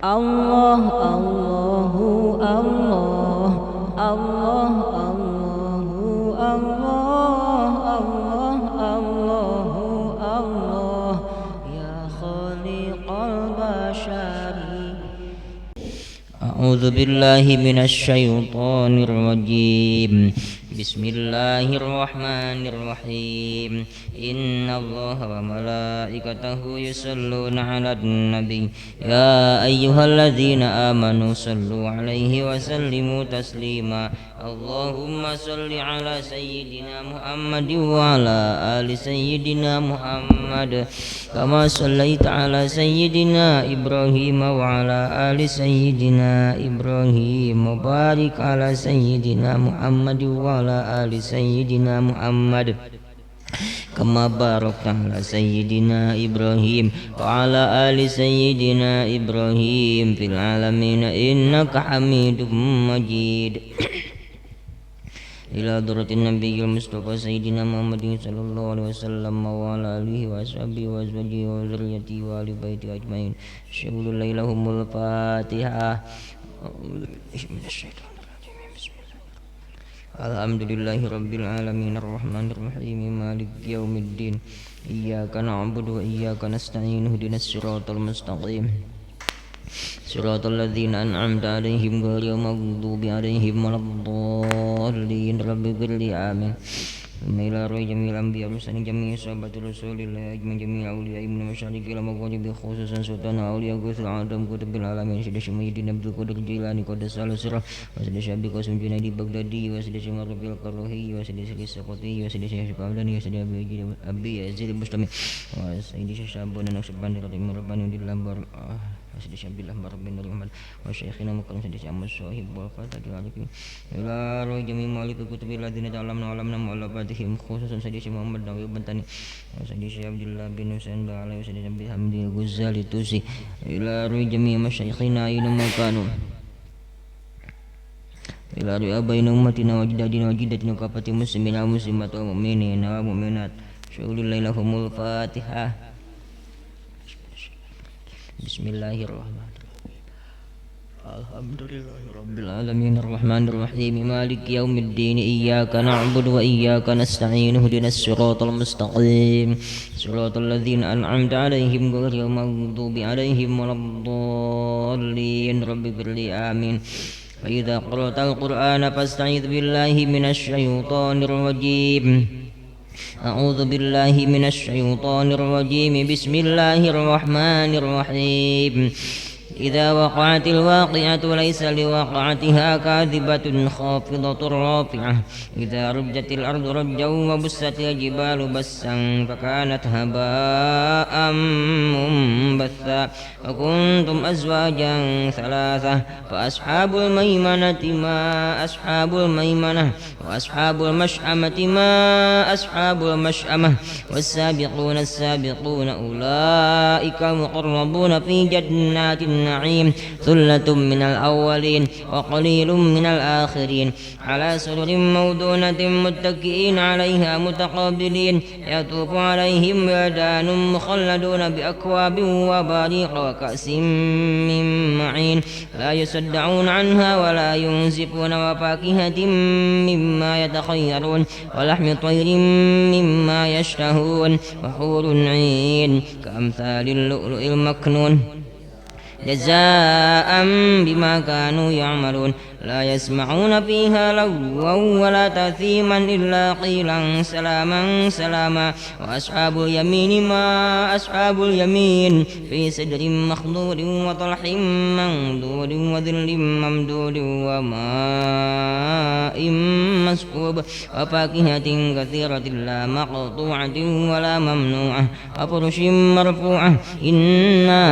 Allah Allahu Allah Allah Allahu Allah Allah Allahu Allah ya khaliqal bashari. A'udzu billahi minasy syaithanir rajim. Bismillahirrahmanirrahim. Innallaha wa malaikatahu yusholluna 'alan nabi ya ayyuhalladzina amanu shallu 'alaihi wa sallimu taslima. Allahumma shalli 'ala sayyidina Muhammadin wa 'ala ali sayyidina Muhammad kama shallaita 'ala sayyidina Ibrahim wa 'ala ali sayyidina Ibrahim wa barik 'ala sayyidina Muhammad wa ala ali sayyidina Muhammad kama barakta ala sayyidina Ibrahim wa ala ali sayyidina Ibrahim fil alamin innaka Hamidum Majid. Ila hadratin nabiyil mustafa sayyidina Muhammadin sallallahu alaihi wasallam wa ala alihi wa ashabihi wa azwajihi wa dzurriyyatihi wa ahli baitihi ajmain. Syukrul lahumul Fatihah. A'udzu billahi minasyaitonir. Alhamdulillahi rabbil alamin arrahmanir rahim maliki yaumiddin. Iyyaka na'budu wa iyyaka nasta'in ihdinas siratal mustaqim siratal ladzina an'amta 'alaihim ghairil maghdubi 'alaihim waladdallin. Rabbighfirli amin. Ila ruhi jamil anbiya mursalin jami' sahabati rasulillah ajma'in jami' awliya ibn masyariqi ila maghribi khususan sultan awliya gusul adam kutubil alamin syedhi Muhyiddin Abdul Qadir Jilani qaddasallahu sirrah wa syedhi Syabi Qasim Junaidi Baghdadi wa syedhi Marufil Qarruhi wa syedhi Saqati wa syedhi Syekh Abdani wa syedhi Abi Yazid Bustami wa syedhi Syabun Naqsyabandi Rabbani Dillambar wa syedhi Syabillah Rabbin Muhammad wa syekhina mukarram syedhi Ahmad Sahib wal Fatih alaihi ila ruhi jami' malik kutubil ladzina ta'lamna alamna mu'allafatihim khususan Sayyidi Muhammad Nawawi Bantani wa Sayyidi Abdullah bin Husain Ba'ala wa Sayyidi Abi Hamdi Ghazali Tusi ila ruhi jami' masyayikhina aina ma kanu ila ruhi abaina ummatina wa ajdadina wa jiddatina wa kafati muslimina wa muslimat wa mu'minina wa mu'minat. Syukrul lahumul Fatihah. Bismillahirrahmanirrahim. Alhamdulillahi rabbil alamin arrahmanir rahim maliki yaumiddin. Iyyaka na'budu wa iyyaka nasta'in ihdinas siratal mustaqim siratal ladzina an'amta 'alaihim ghairil maghdubi 'alaihim waladdallin. Rabbighfirli amin. Fa idza qara'tal qur'ana fasta'idz billahi minasy syaithanir rajim. A'udzu billahi minasy syaithanir rajim. Bismillahirrahmanirrahim. إذا وقعت الواقعة ليس لوقعتها كاذبة خافضة رافعة. إذا رجت الأرض رجا وبست الجبال بسا فكانت هباء منبثا وكنتم أزواجا ثلاثة فأصحاب الميمنة ما أصحاب الميمنة وأصحاب المشأمة ما أصحاب المشأمة والسابقون السابقون أولئك المقربون في جنات النعيم ثلة من الأولين وقليل من الآخرين على سرر موضونة متكئين عليها متقابلين يطوف عليهم ولدان مخلدون بأكواب وباريق وكأس من معين لا يصدعون عنها ولا ينزفون وفاكهة مما يتخيرون ولحم طير مما يشتهون وحور عين كأمثال اللؤلؤ المكنون جزاء بما كانوا يعملون. لا يسمعون فيها لغوا ولا تأثيما إلا قيلا سلاما سلاما. وأصحاب اليمين ما أصحاب اليمين في سدر مخضود وطلح منضود وظل ممدود وماء مسكوب وفاكهة كثيرة لا مقطوعة ولا ممنوعة وفرش مرفوعة. إنا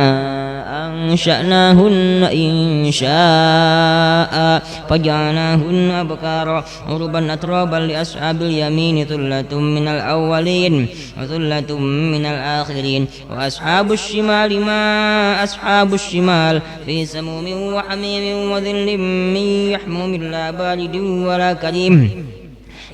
أنشأناهن إنشاء فجعلناهن أبكارا عربا أترابا لأصحاب اليمين ثلة من الأولين وثلة من الآخرين. وأصحاب الشمال ما أصحاب الشمال في سموم وحميم وظل من يحموم لا بارد ولا كريم.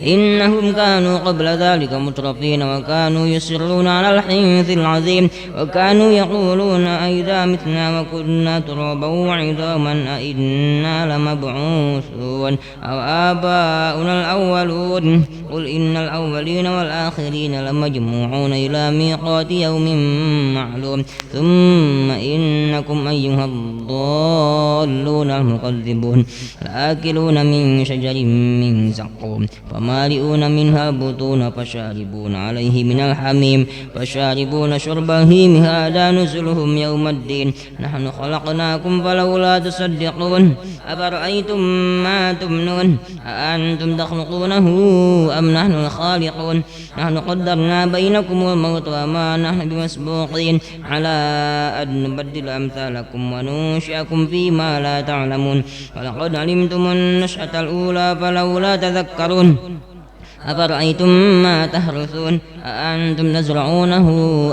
إنهم كانوا قبل ذلك مترفين وكانوا يصرون على الحنث العظيم وكانوا يقولون أئذا متنا وكنا ترابا وعظاما أئنا لمبعوثون أو آباؤنا الأولون قل إن الأولين والآخرين لمجموعون إلى ميقات يوم معلوم ثم إنكم أيها الضالون المكذبون لآكلون من شجر من زقوم فمالئون منها البطون فشاربون عليه من الحميم فشاربون شرب الهيم هذا نزلهم يوم الدين نحن خلقناكم فلولا تصدقون أفرأيتم ما تمنون أأنتم تخلقونه أم نحن الخالقون نحن قدرنا بينكم الموت وما نحن بمسبوقين على أن نبدل أمثالكم وننشئكم فيما لا تعلمون ولقد علمتم النشأة الأولى فلولا تذكرون أفرأيتم ما تحرثون أأنتم تزرعونه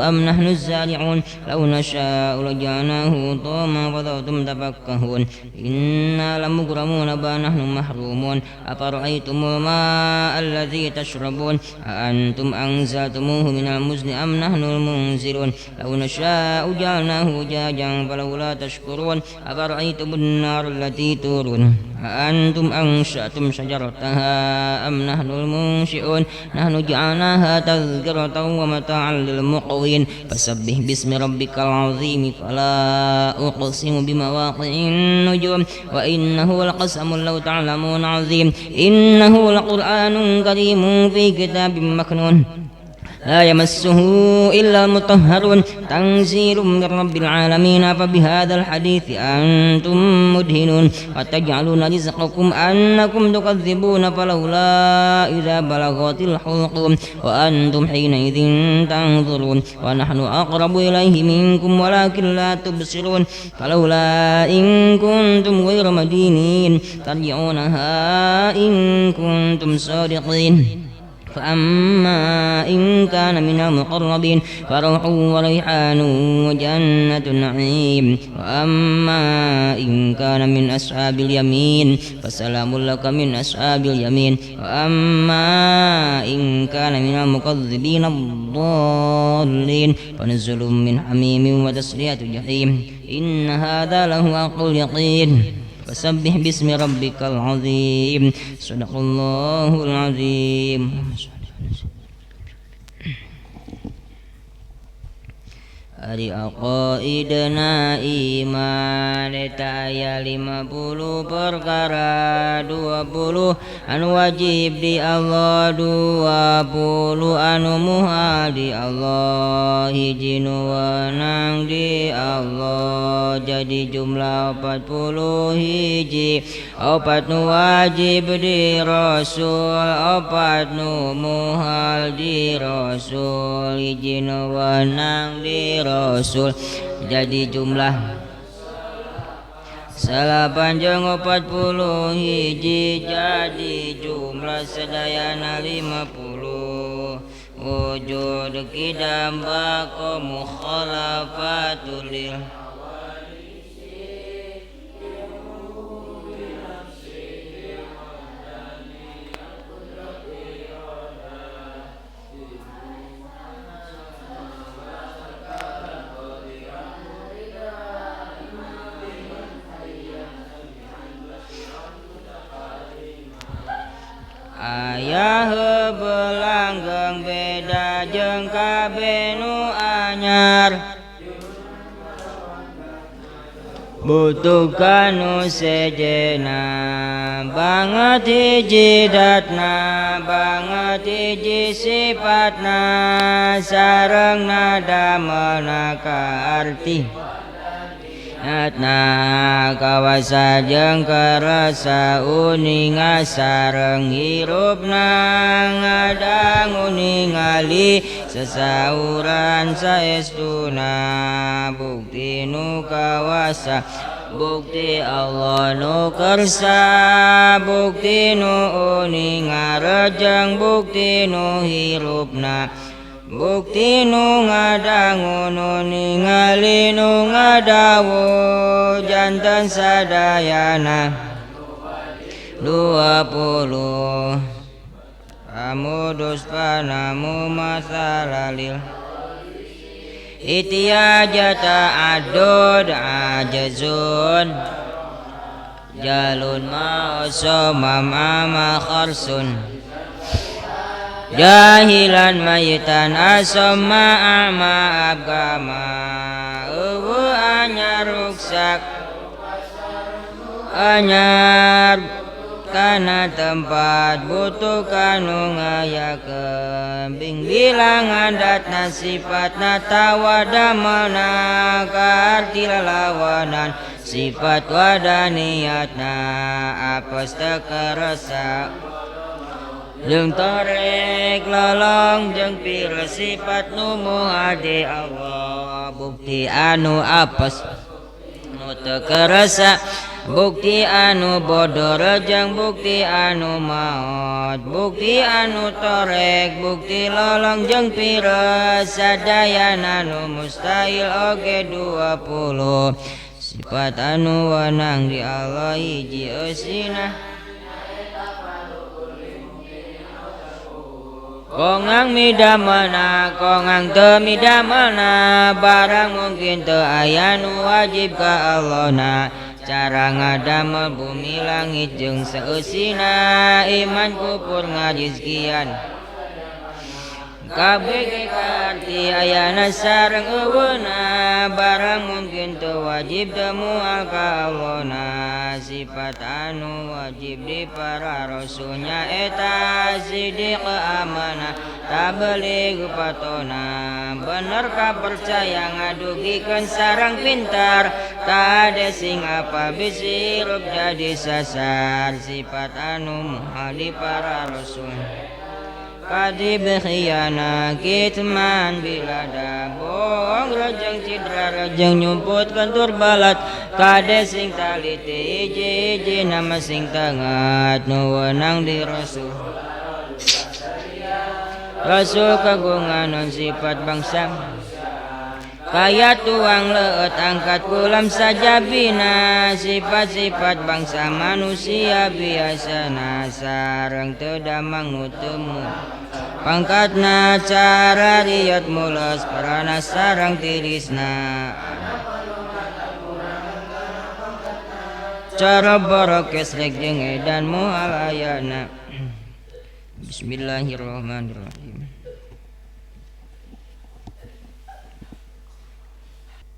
أم نحن الزارعون لو نشاء لجعلناه طاما فظلتم تفكهون إنا لمغرمون بل نحن محرومون أفرأيتم الماء الذي تشربون أأنتم أنزلتموه من المزن أم نحن المنزلون لو نشاء جعلناه أجاجا فلولا تشكرون أفرأيتم النار التي تورون أأنتم أنشأتم شجرتها أم نحن المنشئون نحن جعلناها تذكرة ومتاعا للمقوين فسبح باسم ربك العظيم فلا أقسم بمواقع النجوم وإنه لقسم لو تعلمون عظيم إنه لقرآن كريم في كتاب مكنون لا يمسه إلا المطهرون تنزيل من رب العالمين فبهذا الحديث أنتم مدهنون وتجعلون رزقكم أنكم تكذبون فلولا إذا بلغت الحلقوم وأنتم حينئذ تنظرون ونحن أقرب إليه منكم ولكن لا تبصرون فلولا إن كنتم غير مدينين ترجعونها إن كنتم صادقين فأما إن كان من المقربين فروح وريحان وجنة نعيم وأما إن كان من أصحاب اليمين فسلام لك من أصحاب اليمين وأما إن كان من المكذبين الضالين فنزل من حميم وتصلية جحيم إن هذا لهو حق اليقين فسبح باسم ربك العظيم صدق الله العظيم. Ari aqaidna iman eta aya 50 perkara 20 anu wajib di Allah 20 anu muhal di Allah hiji nu wenang di Allah jadi jumlah 40 hiji opat nu wajib di Rasul opat nu muhal di Rasul hiji nu wenang di Rasul jadi jumlah 8 jeung 40 hiji jadi jumlah sadayana 50 wujud kidam baqa mukhalafatul lil ayah belanggeng beda jeung kabeh nu anyar butuh kanu sejena banget hiji datna banget hiji sifatna sareng nada menaka arti Atna kawasa jeung karasa uninga sareng hirupna ngadangu ningali sesauran saestuna bukti nu kawasa bukti Allah nu kersa bukti nu uninga rejeng bukti nu hirupna bukti nu ngadangu nu ningali nu ngadawu jantan sadayana 20. Amudus panamu masalalil itiyajata adud ajazun jalun ma'asomam ama kharsun jahilan mayitan asoma ama abgama uwu anyar ruksak anyar kana tempat butuh kanu ngayakeun bing bilangan datna sifatna tawadamana kaarti lalawanan sifat wadaniyatna apes teu keresa jeung torek lolong jeung pira sifat nu muhade Allah bukti anu apes nu teu keresa bukti anu bodoh rejang bukti anu maot bukti anu torek bukti lolong jeung pira sadayana nu mustahil oge 20 sifat anu wenang di Allah hiji eusina kongang midamana kongang teu midamana barang mungkin teu aya nu wajib ka Allah na cara ngadamel bumi langit jeung saeusina iman kufur ngarizkian kabeh kaarti ayana sareng euweuna barang mungkin teu wajib teu moal ka Allah na sifat anu wajib di para rasulnya eta sidiq amanah tabligh patona bener kapercaya ngadugikeun sareng pintar tade sing apa bisi hirup jadi sasar sifat anu moal di para rasul kadib khiana kitman bilada bohong rejeng cidra rejeng nyumput kentur balat kade sing taliti hiji-hiji nama sing tengat nu wenang di rasul rasul kagungan sifat bangsa kaya tuang leut angkat kulam sajabina sifat-sifat bangsa manusia biasana sareng teu damang nu teu pangkatna cara riat mules parana sareng tirisna cara barokes rek jeung edan moal ayana. Bismillahirrahmanirrahim.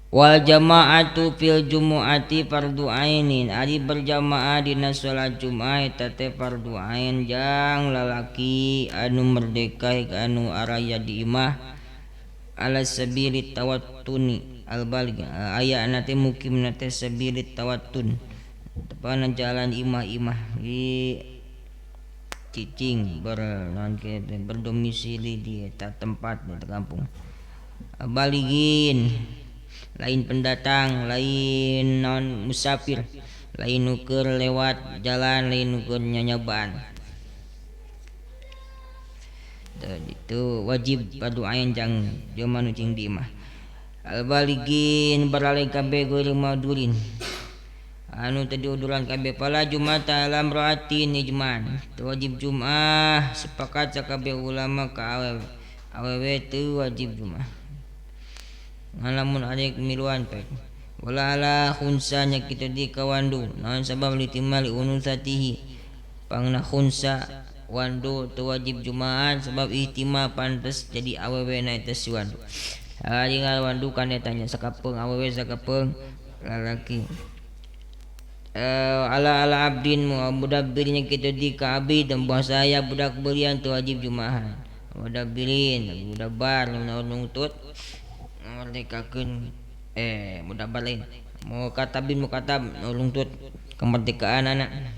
Wal jama'atu fil jumu'ati fardu ainin ari berjamaah dina salat Jumat eta teh fardu ain jang lalaki anu merdeka anu araya di imah ala sabili tawattuni al baligh aya na teh mukimna teh sabili tawattun tepana jalan imah-imah di cicing berdomisili di eta tempat di kampung baligin lain pendatang, lain non musafir, lain nuker lewat jalan, lain nuker nyanyabaan. Itu wajib fardu ain jang jelema nu cing di imah. Al baligin baraleh kabeh geureung madurin. Anu teu diuduran kabeh pala jumata alam raatin ijman. Teu wajib Jumat sepakat sakabeh ulama ka awewe. Awewe teu wajib Jumat. Ngalamun arek miluan pek wala ala khunsa nya kitu di kawandu naon sabab litimali unusatihi pangna khunsa wandu teu wajib jumaan sebab ihtimal pantes jadi awewe na eta si wandu ari ngawandu kan eta nya sakapeung awewe sakapeung lalaki ala ala abdin mudabbirnya kitu di ka abid dan bahasa aya budak beulian teu wajib jumahan mudabbirin mudabbar nungtut merdekakeun mudabar lain mukatabin mukatab nuntut kemerdekaan anak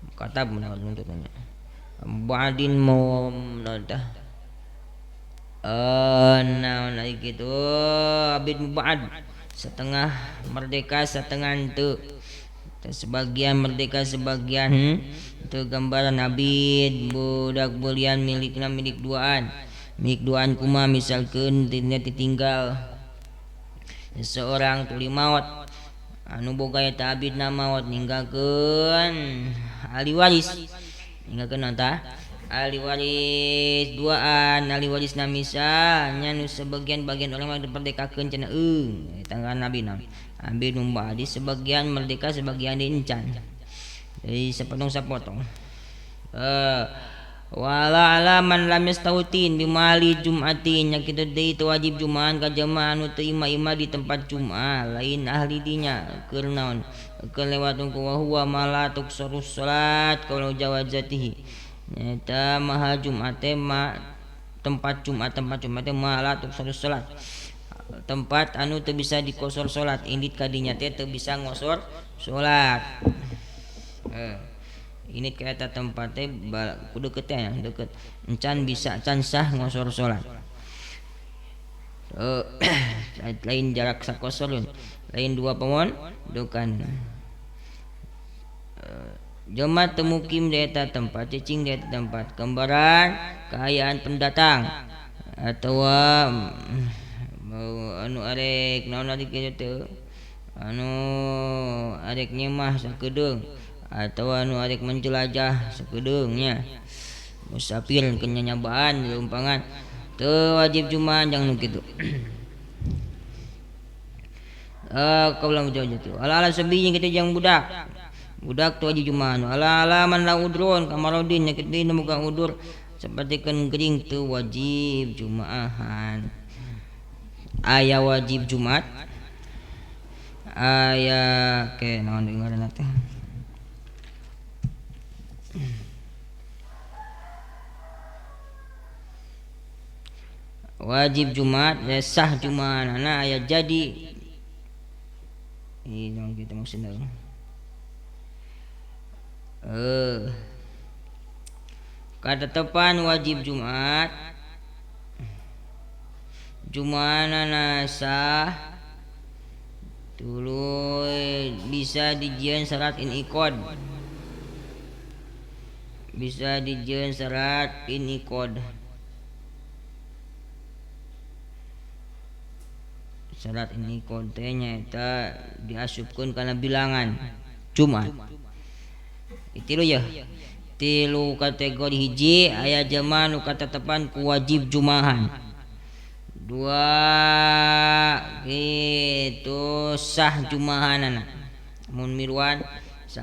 mukatab nuntut anak ba'din mau nonta naon lagi gitu abid mubad setengah merdeka setengah henteu sebagian merdeka sebagian itu gambaran abid budak belian milikna milik duaan kuma misalkeun dina ditinggal seseorang tuli maot anu boga eta abidna maot ninggalkeun ahli waris ninggalkeun eta Ahli waris duaan ahli waris na misalnya nu sebagian bagian orang mah diperdekakeun cenah tangga nabi naon ambil nu badi sebagian merdeka sebagian diencan jadi sepotong-sepotong wala alaman lam yastautin bimali jumatin nya kitu deui teu wajib jumaan ka jamaah anu teu ima-ima di tempat jumaah lain ahli dinya keur naon keur lewat ku wa huwa mala tuksurus salat kalau jawazatihi nyata maha Jumat teh ma tempat Jumat teh malah tuksurus salat tempat anu teu bisa dikosor salat indit ka dinya teh teu bisa ngosor salat ini ka eta tempat teh ku deukeut teh deukeut encan bisa can sah ngosor salat lain jarak sakosor lain dua pemon dukan jelema teu mukim di eta tempat cicing di eta tempat gambaran kaayaan pendatang atawa anu arek naon ari kitu teh anu arek nyemah sakedeung atawa anu arek menjelajah sakedeung nya musafir keur nyanyabaan lumpangan teu wajib jumaah jang nu kitu kaula jauh ala ala sabiyin kitu jang budak budak tu wajib jumaah ala ala man la udrun kamarodin nya kitu nu boga udur sapertikeun gering teu wajib jumaahan aya wajib Jumat aya ke naon deui ngaranna teh wajib Jumat ya sah jumaahna aya jadi ieu naon kitu maksudna katetepan wajib Jumat jumaahna sah tuluy bisa dijieun syarat iniqad bisa dijieun syarat iniqad syarat iniqad teh nyaeta diasupkeun kana bilangan Jumat tilu ya tilu kategori hiji aya jelema nu katetepan ku wajib jumahan dua kitu sah jumahanana mun miluan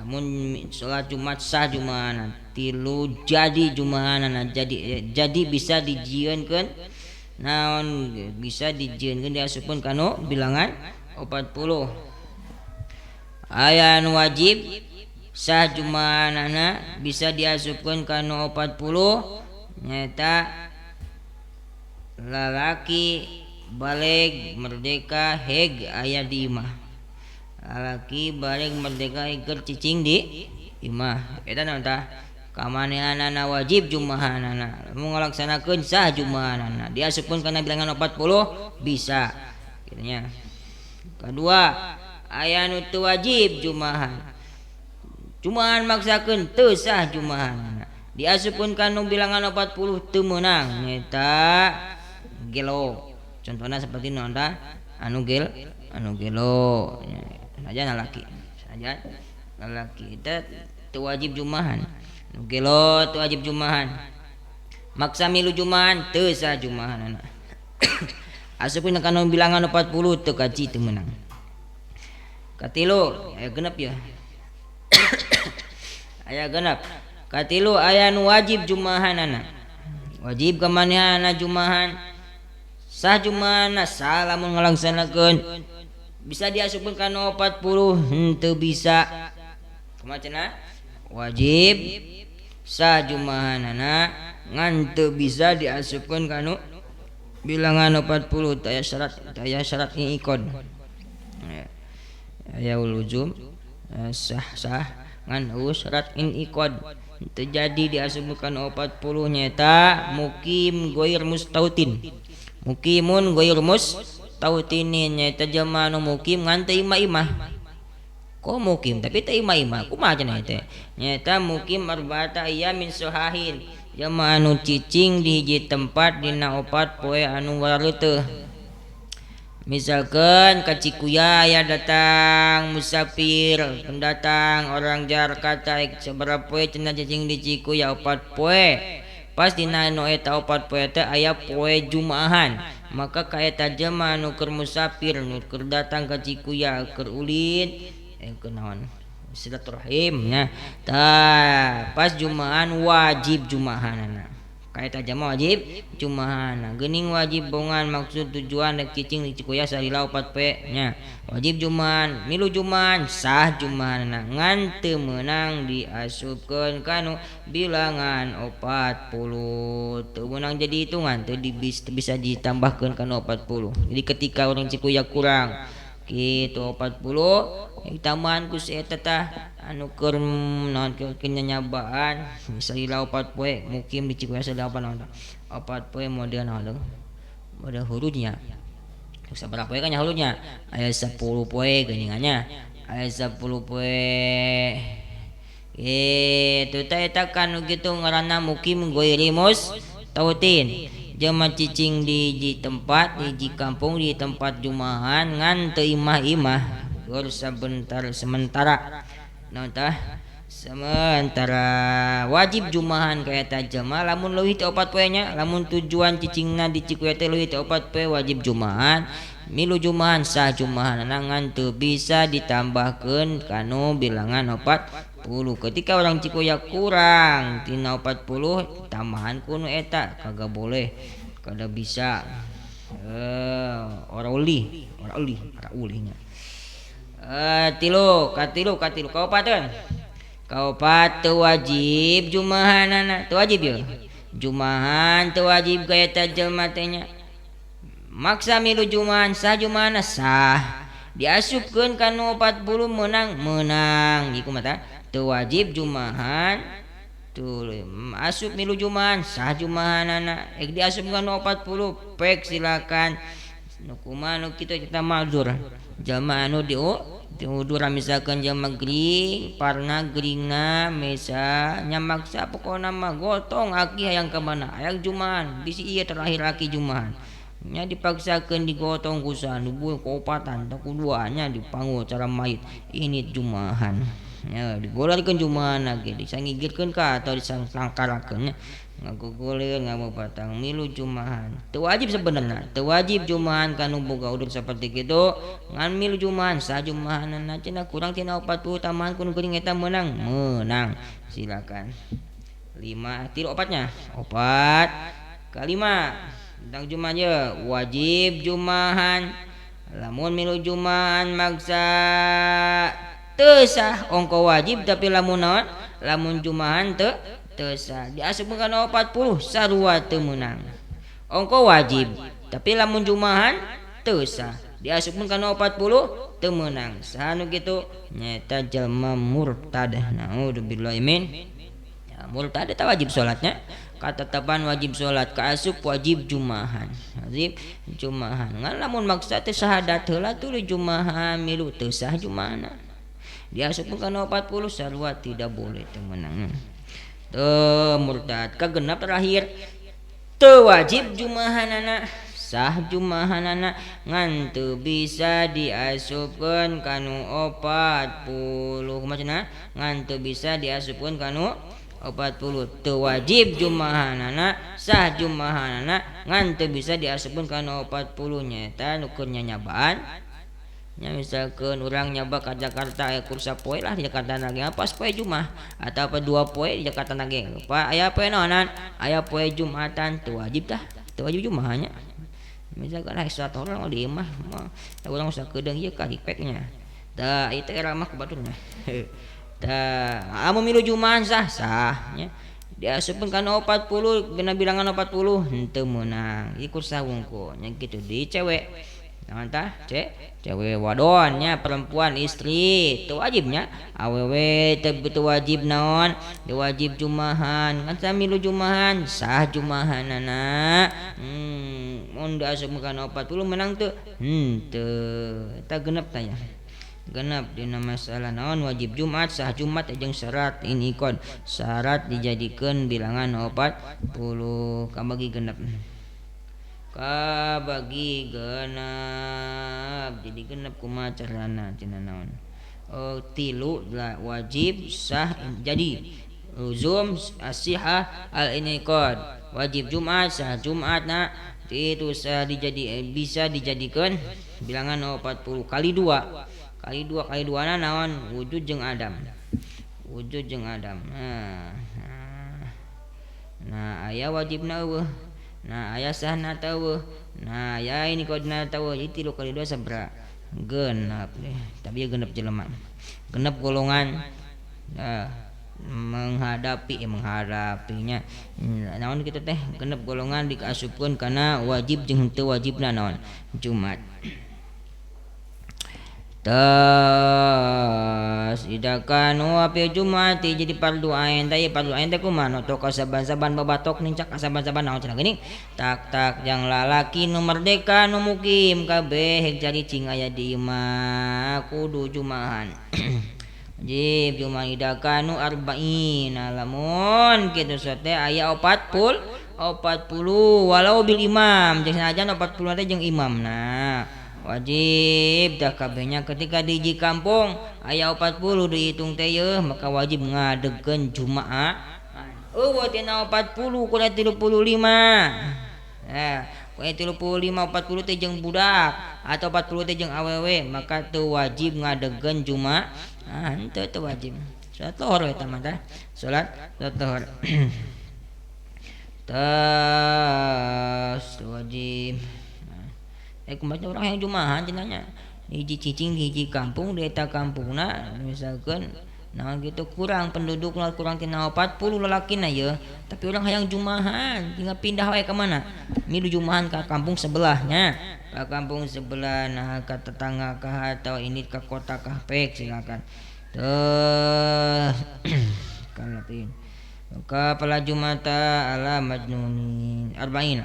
mun salat Jumat sah jumahanana tilu jadi jumahanana jadi bisa dijieunkeun naon bisa dijieunkeun diasupkeun kana bilangan 40 aya anu wajib sah jumahanana bisa diasupkeun kana 40 nyaeta lalaki baleg merdeka heg aya di imah lalaki baleg merdeka heg keur cicing di imah eta naon tah kamanehanana wajib jumahanana mun ngalaksanakeun sah jumahanana diasupkeun kana bilangan 40 bisa kitu nya. Kadua aya nu teu wajib jumahan jumahan maksakeun teu sah jumahanana diasupkeun kana bilangan 40 teu meunang nyaeta gelo contohna seperti naon tah anu gel anu gelo saja lalaki saja lalaki eta teu wajib jumahan anu gelo teu wajib jumahan maksa milu jumahan teu sah jumahanana asupkeun kana bilangan 40 teu kaji teu meunang. Katilu aya genep ya aya genep katilu aya nu wajib jumahanana wajib kamanehanana jumahan sah jumahanana sah lamun ngalaksanakeun bisa diasupkeun kana 40 henteu bisa kumaha cenah wajib sah jumahanana ngan teu bisa diasupkeun kana bilangan 40 taya syarat ikon aya luzum sah sah ngan syarat inqad terjadi diasupkeun 40 nyaeta mukim ghair mustautin mukimun ghair mustautinin nyaeta jelema anu mukim ngan teu imah-imah kok mukim tapi teu imah-imah kumaha cenah teh nyaeta mukim arba'ata ayyamin sahahin jelema anu cicing di hiji tempat dina opat poe anu wareuteuh. Misalkan ka Cikuya aya datang musafir pendatang orang Jakarta sabaraha poe cenah cicing di Cikuya opat poe Pas dina nu eta 4 poe teh aya poe Jumaahan. Maka ka eta jelema nu keur musafir nu keur datang ka Cikuya keur ulin keur naon silaturahim nya. Tah pas Jumahan wajib Jumahanana. Ka eta jelema wajib Jumahan. Geuning wajib bongan maksud tujuan rek cicing di Cikuya salila 4 poe nya. Wajib Jumahan, milu Jumahan, sah Jumahanana ngan teu meunang diasupkeun kanu bilangan 40. Teu meunang jadi hitungan, teu bisa ditambahkeun kanu 40. Jadi ketika orang Cikuya kurang kitu 40 tambahan ku si eta tah anu keur naon keur nyanyabaan salila 4 poe mukim di Cikuya salila 4 naon 4 poe model naon model hurufnya. Sabaraha poe kan nya hurufnya aya 10 poe geuningannya aya 10 poe kitu tah eta kan kitu ngaranna mukim ghairi mustautin. Jelema cicing di tempat di kampung di tempat Jumahan ngan teu imah-imah keur sabentar sementara naon tah sementara wajib Jumahan ka eta jelema lamun leuwih ti 4 poe nya lamun tujuan cicingna di Cikuya teh leuwih ti 4 poe wajib Jumahan milu Jumahan sah Jumahanana ngan teu bisa ditambahkeun kanu bilangan 40. Ketika orang Cikuya kurang tina 40 tambahan kuno eta kagak boleh kada bisa ora uli nya tilu katilu kaopateun kaopat teu wajib Jumahanana teu wajib ye Jumahan teu wajib ka eta jelema teh nya maksa milu Jumahan sah Jumahanna sah diasupkeun kanu 40 menang ieu kumaha tah teu wajib Jumahan tuluy asup milu Jumahan sah Jumahanana ek diasupkeun 40 pek silakan nu kumaha nu kitu kita mazur jelema anu diudur misalkan jelema gering parna geringna mesa nya maksa pokona mah gotong aki hayang ka mana hayang Jumahan bisi ieu terakhir aki Jumahan nya dipaksakeun digotong ku saha nu kaopatan tah ku duanya dipanggul cara mayit ini Jumahan nya digolarkeun Jumahan lagi disangigirkeun ka atau disangkarakeun nya ngagogoleun ngabapatang milu Jumahan teu wajib sebenarnya teu wajib Jumahan kanu boga udur saperti kitu ngan milu Jumahan sah Jumahanana cenah kurang tina 40 tambahan ku nu geuring eta menang silakan 5 tilu opatnya opat kalima tentang Jumahan ye wajib Jumahan lamun milu Jumahan maksa teu sah ongko wajib tapi lamun naon lamun Jumahan teu sah diasupkeun kana 40 sarua teu meunang ongko wajib tapi lamun Jumahan teu sah diasupkeun kana 40 teu meunang saha nu kitu nyaeta jelema murtad naudzubillahi min ya, murtad eta wajib salatnya katetapan wajib salat kaasup wajib Jumahan wajib Jumahan ngan lamun maksa teh syahadat heula tuluy Jumahan milu teu sah Jumahanna diasupkeun kana 40 sarua tidak boleh teu meunang teu murtad kagenap terakhir teu wajib Jumahanana sah Jumahanana ngan teu bisa diasupkeun kanu 40 kumaha cenah ngan teu bisa diasupkeun kanu 40 teu wajib Jumahanana sah Jumahanana ngan teu bisa diasupkeun kana 40 nyaeta nu keur nyanyabaan nya misalkeun urang nyaba ka Jakarta aya kursa poe lah di Jakarta lagi pas poe Jumat atau apa 2 poe di Jakarta lagi pa aya poe naonan aya poe Jumatan teu wajib tah teu wajib Jumahannya misalkan aya satu orang di imah mah urang usah kedeung ieu ka dipeknya tah ieu teh ramah ku baturna tah amun milu Jumahan sah sah nya diasupkeun kana 40 dina bilangan 40 henteu meunang ieu kursa wungkul nya kitu di cewek naon tah cewek wadon nya perempuan istri teu wajibnya awewe teu wajib naon teu wajib Jumahan kan samilu Jumahan sah Jumahanana mun diasupkeun kana 40 menang teu henteu eta genep tah nya genep dina masalah naon wajib Jumat sah Jumat jeung syarat ini kon syarat dijadikeun bilangan 40 kabagi genep kabagi genep jadi genep kumaha carana cenah naon tilu lah wajib sah jadi Luzum as-sihah al-inqad. Wajib Jumat sah Jumatna itu bisa dijadikan bilangan 40 kali 2. Kali 2 kali 2 na naon wujud jeung adam. Wujud jeung adam. Nah, aya wajibna eueuh. Nah, aya sahna teu. Nah, aya ini kodna teu. Jadi 3 kali 2 sabaraha? Genep deh. Tapi genep jelema. Genep golongan. Nah, menghadapinya. Naon kitu teh? Genep golongan diasupkeun kana wajib jeung henteu wajibna naon? Jumat. Tas idakanu api Jumati jadi fardu ain teh fardu ain teh kumaha nu tok saban-saban babatok nincak saban-saban naon cenah geuning tak tak jang lalaki nu merdeka nu mukim kabeh jadi cing aya di imah kudu jumahan. Wajib jumahan idakanu arba'in lamun kitu teh aya 40 walau bil imam jeung sanajan 40 teh jeung imamna. Wajib dah kabehnya ketika di hiji kampung aya 40 dihitung teh yeuh maka wajib ngadegkeun Jumaah. Eueuh tina 40 kurang 35. Nah, kurang 35 40 teh jeung budak atau 40 teh jeung awewe maka teu wajib ngadegkeun Jumaah. Henteu teu wajib. Salat lohor eta mah tah. Salat lohor. Tas wajib. Kumaha orang yang jumahan cenah hiji cicing hiji kampung di eta kampungna misalkan nah gitu kurang pendudukna kurang tina 40 lalakina yeuh tapi orang hayang jumahan tinggal pindah wae ka mana milu jumahan ka kampung sebelahnya ka kampung sebelah nah ka tetangga kah atau ini ka kota kah pek silakan teh kalapin maka pala jumata ala majnunin arba'in.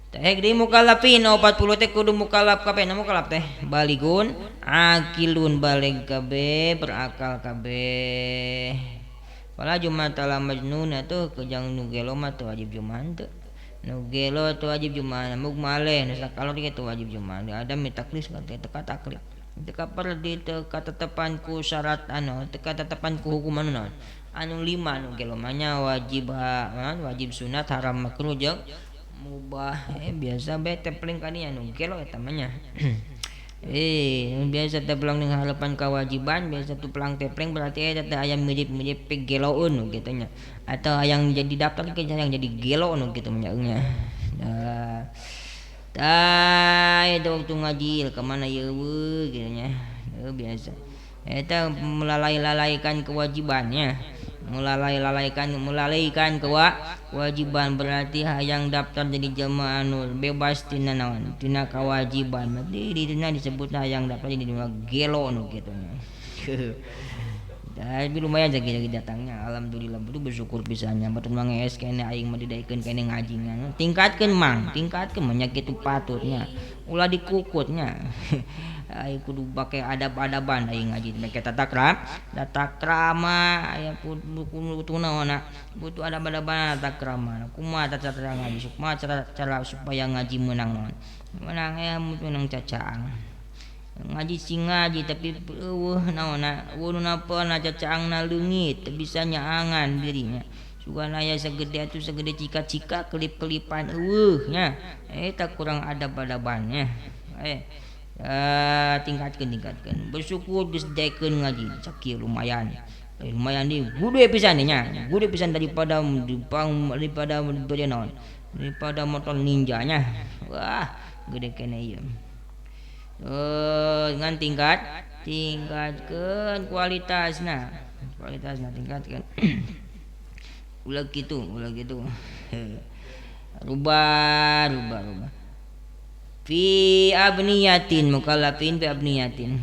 Teh di mukallafin 40 teh kudu mukallaf kabeh na mukallaf teh baligun akilun balig kabeh berakal kabeh. Wala jumat ala majnun atuh kejang nu gelo mah teu wajib jumahan teu. Nu gelo teu wajib jumahan mug maleh nu sakalor ge teu wajib jumahan. Ada mitaklis teh teu taklif. Teu kaperdi teu katetepan ku syarat anu teu katetepan ku hukum anu naon. Anu lima nu gelo mah nya wajib wajib sunat haram makruh jeung mubah. Biasa bae tepling kadinya nu gelo eta mah nya. Biasa teplang ning harapan kewajiban biasa tuplang tepling berarti eta teh aya mirip-mirip geloeun nu kitu nya atau hayang jadi daftar ke hayang jadi gelo nu kitu nya nya. Nah, tah eta waktu ngaji ka mana ieu eueuh kitu nya. Biasa eta melalai-lalaikan kewajibannya. Melalaikan kewajiban berarti hayang daftar jadi jamaah anu bebas tina naon tina kewajiban berarti dina disebut hayang daftar jadi jamaah gelo nu kitu nya. Tapi lumayan jadi datangnya alhamdulillah betul bersyukur pisannya batur mangees kene aing mah didaikeun kene ngaji nya tingkatkeun mang tingkatkeun mah nya kitu patutnya ulah dikukutnya. Aing kudu pake adab-adaban aing ngaji make tata krama aya butuh naonna butuh adab-adaban tata krama kumaha tata cara ngaji kumaha cara supaya ngaji meunang naon meunang aya meunang cacaang ngaji sing ngaji tapi eueuh naonna eueuh nu napana cacaangna leungit teu bisa nyaangan dirinya sugan aya sagede atuh sagede cika-cika kelip-kelipan eueuh nya eta kurang adab-adabannya. Tingkatkeun bersyukur geus daekeun ngaji sakieu lumayan lumayan di gede pisan nya gede pisan daripada daripada naon daripada motor ninja nya wah gede kene ieu. Ngan tingkatkeun kualitasna tingkatkeun ulah kitu rubah fi abniyatin mukallafin fi abniyatin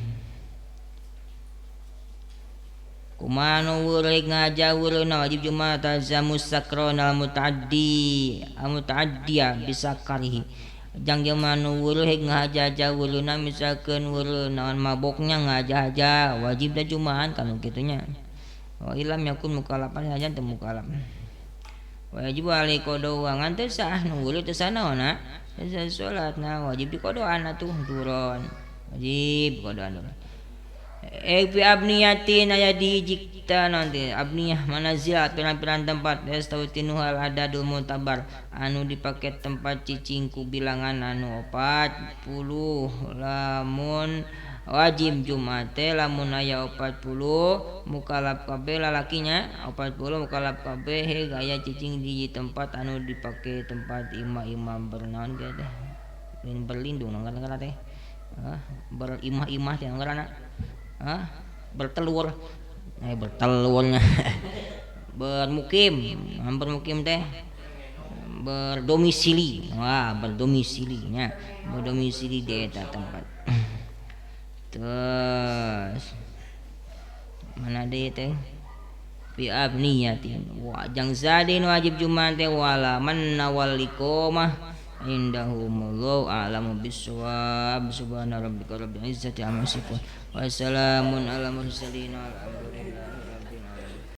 kumaha nu rek ngajawurna wajib jumat tazamus sakronal mutaaddi almutaaddiya bisakarihi jang jelema nu rek ngajawurna misalkeun weureuh naon maboknya ngajahaja wajib da jumahan kanu kitu nya wa ilam yakun mukallafan hajan teu mukallaf wajib alai qada ngan teu sah nu weureuh teu sah naonna salat nah wajib dikodoan atuh turun wajib kodoan. Fi abniyatin aya di hiji nanti abniyah manazil pirang-pirang tempat yastautinuhal adadul mutabar anu dipake tempat cicing ku bilangan anu 40 lamun wajib Jumat teh lamun aya 40 mukalaf kabeh lalakinya 40 mukalaf kabeh heg aya cicing di tempat anu dipake tempat imah-imah bernaon ge teh berlindung ngaranna teh berimah-imah teh ngaranna bertelur bertelurnya bermukim bermukim teh berdomisili wah berdomisilinya berdomisili di eta tempat. Terus mana deui teh fi abniyatin wa jang zadin wajib Jumat teh wala man nawal iqamah indahumullahu a'lamu bissawab. Subhana rabbika rabbil izzati amma yasifun wa salamun alal mursalin walhamdulillah.